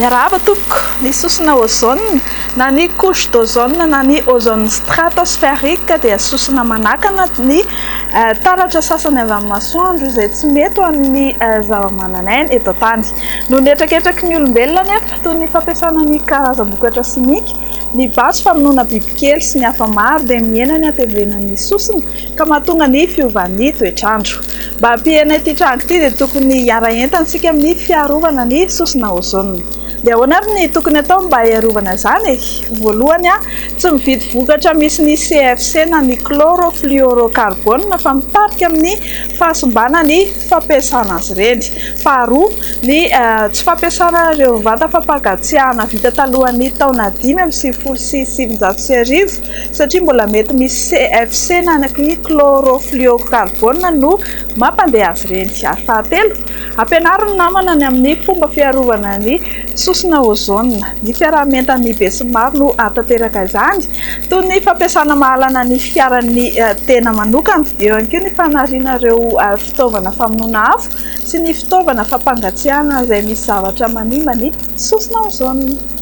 Miarahaba tompoko! Ny sosona ozone na ny couche d'ozone na ny ozone stratospherique dia sosona manakana ny taratra sasany avy amin'ny masoandro izay tsy mety ho an'ny zavamananaina eto an-tany. Noho ny hetraketraky ny olombelona anefa, toy ny fampiasana ny karazam-bokatra simika, ny basy famonoana bibikely sy ny hafa maro dia mihena ny hatevenan'ny sosona ka mahatonga ny fiovan'ny toetr'andro. Mba hampihena ity tranga ity dia tokony hiara-hientana isika amin'ny fiarovana ny sosona ozone. Dia ahoana ary ny tokony atao mba hiarovana izany e? Voalohany, tsy mividy vokatra misy ny CFC na ny chlorofluorocarbone fa mitarika amin'ny fahasimbana ny fampiasana azy ireny. Faharoa, ny tsy fampiasana ireo vata fampangatsiahana vita talohan'ny taona 1995 satria mbola mety misy CFC na ny chlorofluorocarbone no mampandeha azy ireny. Ary fahatelo, ampianaro ny namana ny amin'ny fomba fiarovana ny sosona ozone. Ny fiaraha-mientan'ny besinimaro no hahatanteraka izany, toy ny fampiasana mahalana ny fiaran'ny tena manokana. Eo ihany koa ny fanariana ireo fitaovana famonoana afo sy ny fitaovana fampangatsiahana izay misy zavatra manimba ny sosona ozone.